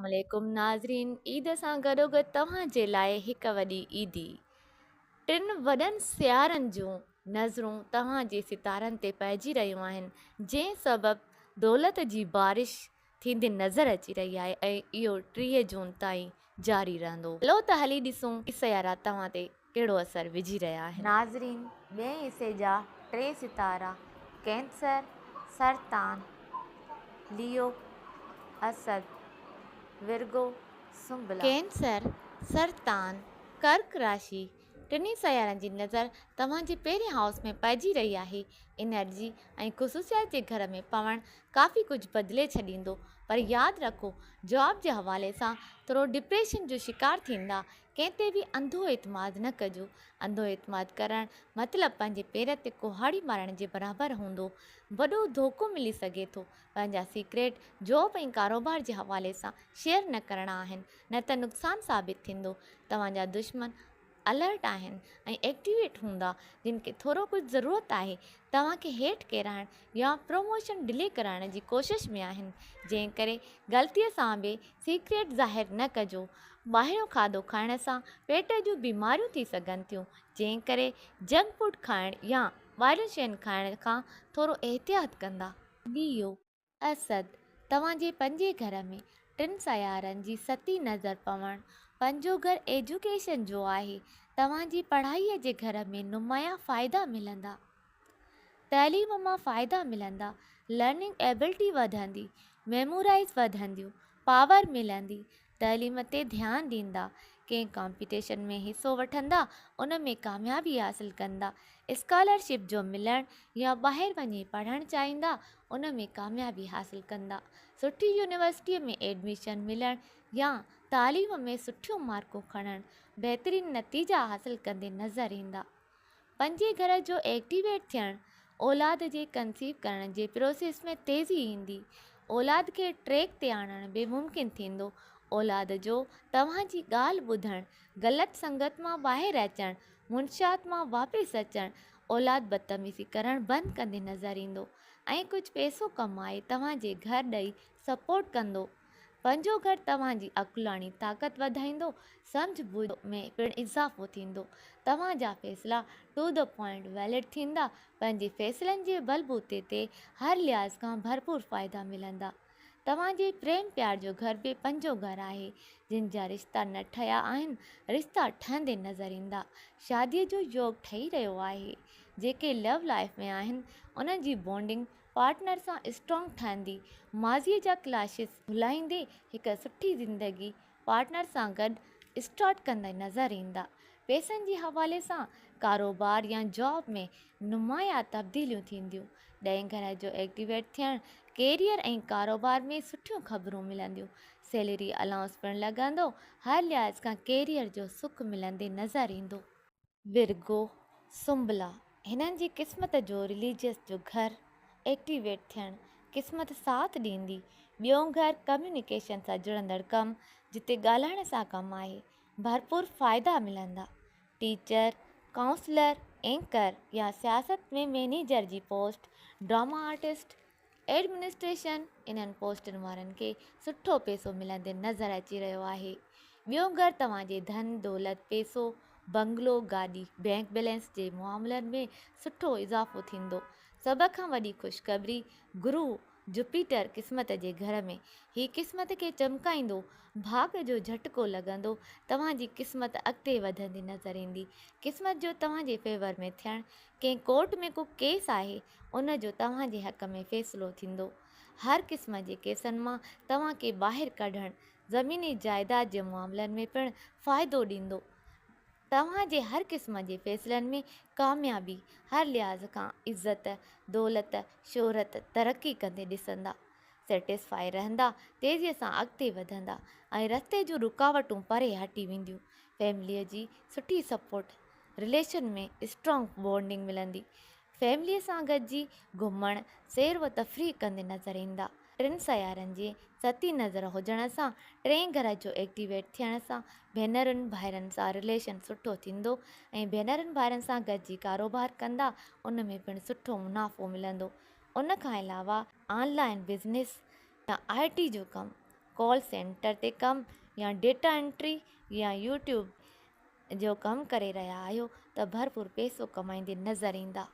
عليڪم ناظرين عيد سان گڏوگڏ توهان جي لاء هڪ وڏي عيدي ٽن وڏن سيارن جون نظرون توهان جي ستارن تي پئجي رهيون آهن جنهن سبب دولت جي بارش ٿيندي نظر اچي رهي آهي ۽ اهو 30 جون تائين جاري رهندو هلو ته هلي ڏسون سيارا توهان تي ڪهڙو اثر وجهي رهيا آهن. ناظرين ٻئين حصي جا ٽي ستارا ڪينسر، سرطان، ليو، اسد، ورگو، سنبلا. ڪينسر، سرطان، ڪرڪ راشي، ٽنهي سيارن جي نظر توهان جي پهرين هائوس ۾ پئجي رهي آهي. انرجي ۽ خصوصيات جي گهر ۾ پوڻ ڪافي ڪجهه بدلي ڇڏيندو پر ياد رکو جاب جي حوالي سان ٿورو ڊپريشن جو شڪار ٿيندا ڪنهن تي به انڌو اعتماد نه ڪجو. انڌو اعتماد ڪرڻ مطلب پنهنجي پير تي ڪهاڙي مارڻ جي برابر هوندو. وڏو ڌوڪو ملي سگهي ٿو. پنهنجا سيڪريٽ جاب ۽ ڪاروبار جي حوالي سان شيئر نه ڪرڻا آهن نه ته نقصان ثابت ٿيندو. توهان جا دشمن الرٽ آهن ۽ ايڪٽيويٽ هوندا جن کي ٿورو ڪجهه ضرورت آهي توهان کي هيٺ ڪيرائڻ يا پروموشن ڊلي ڪرائڻ جي ڪوشش ۾ آهن جنهن ڪري غلطي سان به سيڪريٽ ظاهر نه ڪجو. ٻاهريون کاڌو کائڻ سان پيٽ جون بيماريون ٿي سگهن ٿيون جنهن ڪري جنڪ فوڊ کائڻ يا ٻاهرين شين کائڻ کان ٿورو احتياط ڪندا. ليو، اسد، توهان جي پنجين گهر ۾ ٽن سيارن جي ستين نظر پوڻ، پنجون گهر ايجوڪيشن جو آهي، توهان جي پڙهائيء جي گهر ۾ نمايان فائدا ملندا. تعليم مان فائدا ملندا، لرننگ ايبلٽي وڌندي، ميمورائيز وڌنديون، پاور ملندي، تعليم تي ڌيان ڏيندا، ڪنهن ڪامپيٽيشن ۾ حصو وٺندا ان ۾ ڪاميابي حاصل ڪندا، اسڪالرشپ جو ملڻ يا ٻاهر وڃي پڙهڻ چاهيندا ان ۾ ڪاميابي حاصل ڪندا، سٺي يونيورسٽيء ۾ ايڊميشن ملڻ يا تعليم ۾ سٺيون مارڪون کڻڻ، بهترين نتيجا حاصل ڪندي نظر ايندا. پنجين گهر جو ايڪٽيويٽ ٿيڻ اولاد جي ڪنسيو ڪرڻ جي پروسيس ۾ تيزي ايندي. اولاد کي ٽريڪ تي آڻڻ به ممڪن ٿيندو. اولاد جو توهان جي ڳالهه ٻڌڻ، غلط سنگت مان ٻاهر اچڻ، منشيات مان واپس اچڻ، اولاد بدتميزي ڪرڻ بند ڪندي نظر ايندو ۽ ڪجهه پئسو ڪمائي توهان جي گهر ڏئي سپورٽ ڪندو. پنهنجو گهر توهان جي عقلاڻي طاقت وڌائيندو، سمجهه ٻجهه ۾ پڻ اضافو ٿيندو. توهان جا فيصلا ٽو the point valid ٿيندا، پنهنجي فيصلن جي بلبوتي تي هر لحاظ کان ڀرپور فائدا ملندا. توهان جي پريم پيار جو گهر به پنهنجو گهر آهي، جن جا رشتا نه ٺهيا آهن، رشتا ٺهندي نظر ايندا. شاديء جو يوگ ٺهي رهيو آهي. جيڪي لو لائيف ۾ آهن، انهن جي بانڊنگ پارٽنر سان اسٽرانگ ٺهندي، ماضيء جا ڪلاشز ڀلائيندي هڪ سٺي زندگي پارٽنر سان گڏ اسٽارٽ ڪندي نظر ايندا. پئسن جي حوالي سان ڪاروبار يا جاب ۾ نمايان تبديليون ٿينديون. ڏهين گهر جو ايڪٽيويٽ ٿيڻ ڪيريئر ۽ ڪاروبار ۾ سٺيون خبرون ملنديون. سيلري الائونس پڻ لڳندو. هر لحاظ کان ڪيريئر جو سک ملندي نظر ايندو. ورگو، سنبلا، هنن جي قسمت جو رليجس جو گهر ايڪٽيويٽ ٿيڻ، قسمت ساٿ ڏيندي، ٻيون گهر ڪميونيڪيشن سان جڙندڙ ڪم جتي ڳالهائڻ سان ڪم آهي، ڀرپور فائدا ملندا. ٽيچر، ڪائونسلر، اينڪر يا سياست ۾ مئنيجر جي پوسٽ، ڊراما آرٽسٽ، ايڊمنسٽريشن انهن پوسٽن وارن کي سٺو پئسو ملندي نظر اچي رهيو آهي. ٻيو گهر توهان جي ڌن، دولت، پئسو، بنگلو، گاڏي، بئنڪ بيلنس جي معاملن ۾ سٺو اضافو ٿيندو. سڀ کان وڏي خوشخبري گرو جوپيٽر قسمت جي گهر ۾ هي قسمت کي چمڪائيندو، ڀاڳ جو جهٽڪو لڳندو، توهان جي قسمت اڳتي وڌندي نظر ايندي. قسمت جو توهان جي فيور ۾ ٿيڻ، ڪنهن ڪورٽ ۾ ڪو ڪيس آهي ان جو توهان جي حق ۾ فيصلو ٿيندو. هر قسم جي ڪيسن مان توهان کي ٻاهر ڪڍڻ، زميني جائيداد جي معاملن ۾ پڻ فائدو ڏيندو. توهان جي هر قسم جي فيصلن ۾ ڪاميابي، هر لحاظ کان عزت، دولت، شهرت، ترقي ڪندي ڏسندا. سيٽسفائي رهندا، تيزيء سان اڳتي وڌندا ۽ رستي جون رڪاوٽون پري هٽي وينديون. فيمليء جي سٺي سپورٽ، رليشن ۾ اسٽرانگ بانڊنگ ملندي. فيمليء سان گڏجي گهمڻ، سير و تفريح ڪندي نظر ايندا. ٽن سيارن جي ستين نظر هجڻ سان ٽئين گهر جو ايڪٽيويٽ ٿيڻ سان ڀينرن ڀائرن سان رليشن سٺو ٿيندو ۽ ڀينرن ڀائرن سان گڏجي ڪاروبار ڪندا ان ۾ پڻ سٺو منافعو ملندو. ان کان علاوه آن لائين بزنس يا آء ٽي جو ڪم، ڪال سينٽر تي ڪم يا ڊيٽا انٽري يا يوٽيوب جو ڪم ڪري رهيا آهيو ته ڀرپور پئسو ڪمائيندي نظر ايندا.